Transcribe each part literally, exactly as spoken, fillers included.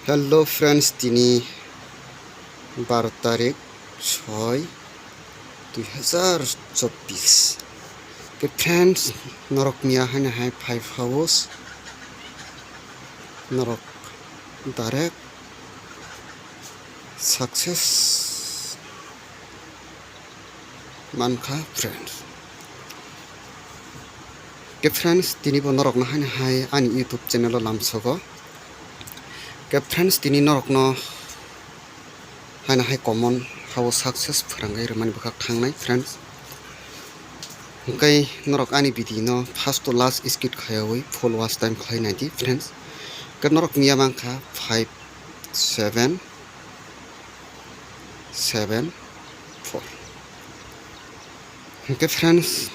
Hello friends, tini baro tarik soi dui hazar chobbish. Ke friends, norok miya haino hai five house norok direct success mankha friends. Ke friends, tini bo norok no haino hai ani YouTube channel o lamsogo. Ke friends, tini norok no haino hai common house success phwrangwi rwmani bwkhak thangnai friends. Hwnkhe norok ani video no first to last skip khaiwi full watch time khlai naidi friends. Ke norok miya mankha five seven seven four. Hwnkhe friends,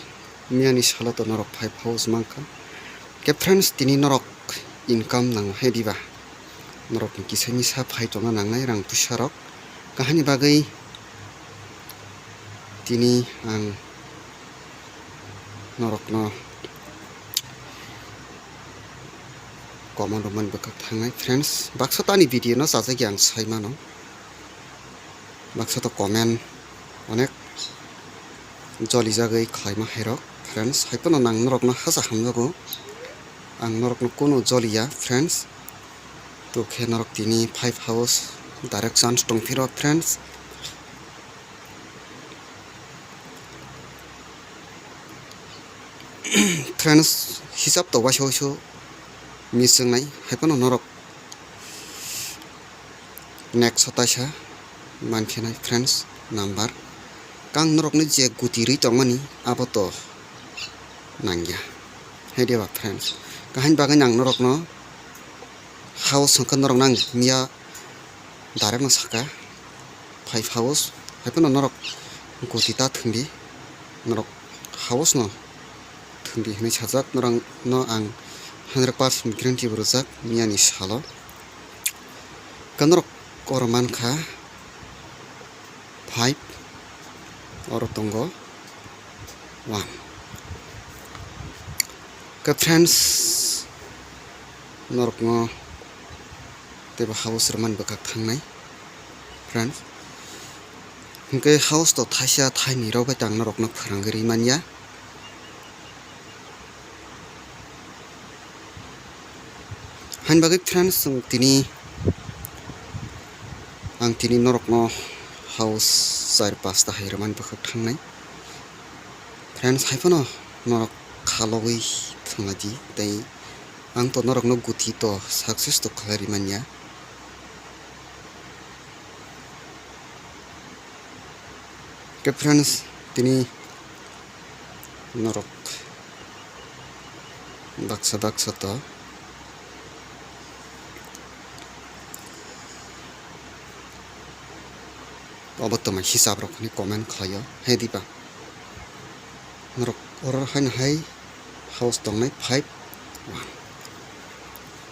miyani salo to norok five house mankha. Ke friends, tini norok income nango hai diba? Norok ni kisa misa phai tongna nangnai rang puisa rok. Kahani bagwi tini ang norokno comment rwmani bwkhak thangnai friends. Baksa to ani video no chajagwi ang sai mano. Baksa to comment onek jolijagwi khlaima hairok friends. Haiphano nang norokno hacha hamjago. Ang norokno kunu joliya friends. To khe norok tini five house direct chance tongphiro friends. Friends, hisab to waisa waisa miss wngnai, haiphano norok next o taisa mankhe nai friends number. Kang norokni je guti rwi tongmani abo to nangya. Hai diba friends? Kahini bagwi ang norokno house hwnkhe norokno ang miya direct no saka five house, haiphano norok guti ta thwngdi, norok house no thwngdi hinwi sajak, norokno ang hundred percent guarantee bo rwjak miyani salo. Khe norok oro mankha five, oro tongo one. Khe friends, norokno teibo house rwmani bwkhak thangnai friends. Hwnkhe house to thaisa thainwi rok bai tang norokno phwrangwi rwi manya. Hain bagwi friends, chwng tini, ang tini norokno house char pasta hai rwmani bwkhak thangnai. Friends, haiphano norok khalogwi thwnglaidi, tei ang to norokno guti to success to khlai rwmanya. Khe friends, tini norok baksa baksa to obo tongmani hisab rok hinwi comment khlaio, hai diba? Norok oro haino hai house tongnai five one.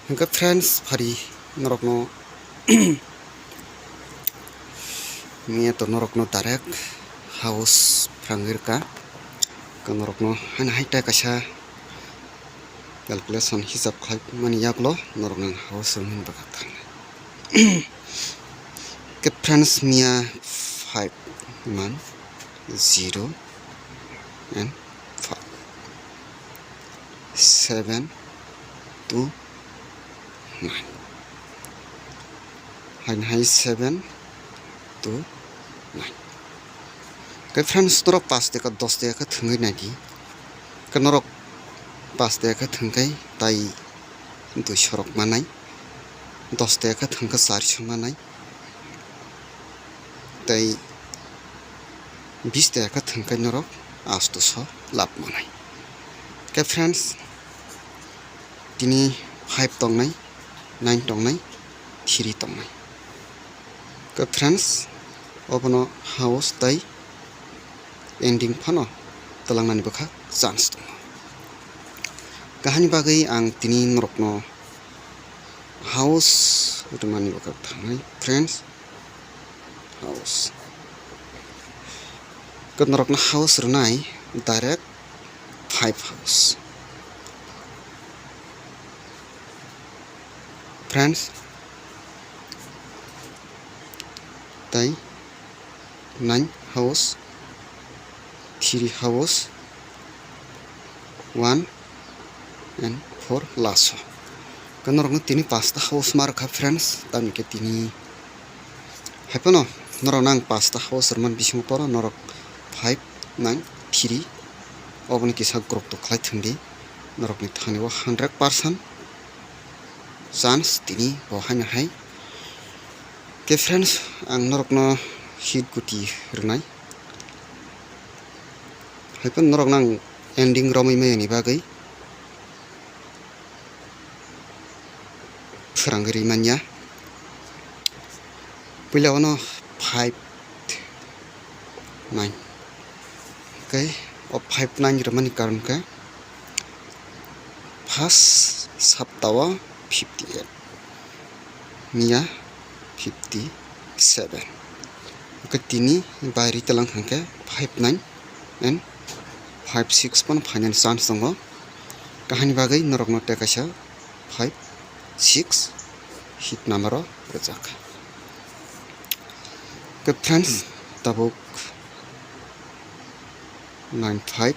Hwnkhe friends, phari norokno miya to norokno direct house phrangwi rwkha. Khe norokno haino hai ta kaisa calculation hisab khlai mani yagulo norokno ang house rwmani bwkhak thangnai. Khe friends, miya five man zero and five, seven two nine. Haino hai seven two nine. Khe friends, norok pas taka dos taka khe thwngwi naidi. Khe norok pas taka khe thwngkhe tai duiso rok manai, dos taka khe thwngkhe charso manai, tei bis taka khe thwngkhe norok astoso lab manai. Khe friends, tini five tongnai, nine tongnai, three tongnai. Khe friends, obono house tei ending phano twlangnani bwkha chance tongo. Kahani bagwi ang tini norokno house rwmani bwkha thangnai friends, house. Khe norokno house rwnai direct five house. Friends, Tai nine house, three house, one and four laso. Khe norokno tini pasta house ma rwkha friends, tamni khe tini hai phano norokno ang pasta house rwmani bisingo poro norok five nine three oboni kisa group to khlai thwngdi, norokni thani o hundred percent chance tini bo haino hai. Khe friends, ang norokno hit guti rwnai. Hai phano norokno ang ending romwi maya ni bagwi phwrangwi rwi manya. Puila ono five nine. Khe o five nine rwmani karon khe first sapta o fifty eight. Miya fifty seven. Hwnkhe tini bai ritelang hwnkhe five nine and five six phano phainani chance tongo. Kahani bagwi norokno tei kaisa five six hit number o rwjak. Khe friends, tabuk nine five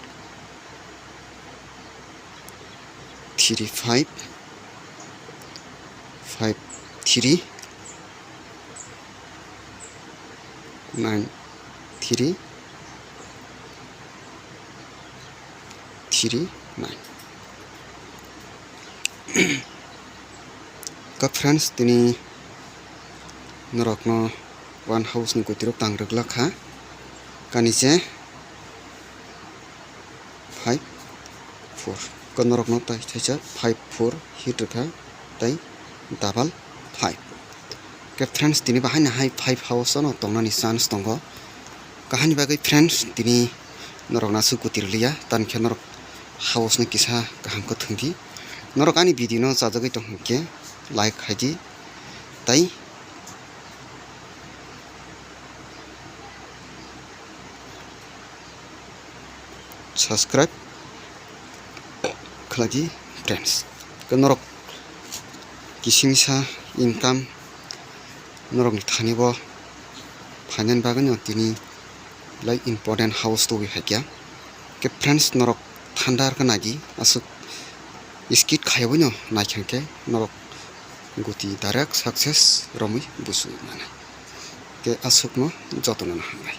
three five five three nine three three nine. Ka friends, tini norokno one house ni kwtwirok tang rwglak kha, kani se five four. Ko norokno tai thaisa five four hit rwkha, tai double five. Ke friends, tini bahaino hai five house no tongnani chance tongo. Kahani bagwi friends, tini norok nasu kutir liya, tan khe norok house no kisa kaham khe thwngdi. Norok ani video no chajagwi tong hwnkhe like khaidi, tai subscribe khlaidi friends. Ke norok kisingsa income norokni thani bo phainani bagwi no tini belai important house tubui hai kya. Ke friends, norok thanda khe naidi, aswk skip khaiwi no naikha khe norok guti direct success romwi busui mano. Ke aswkno jotono no hambai.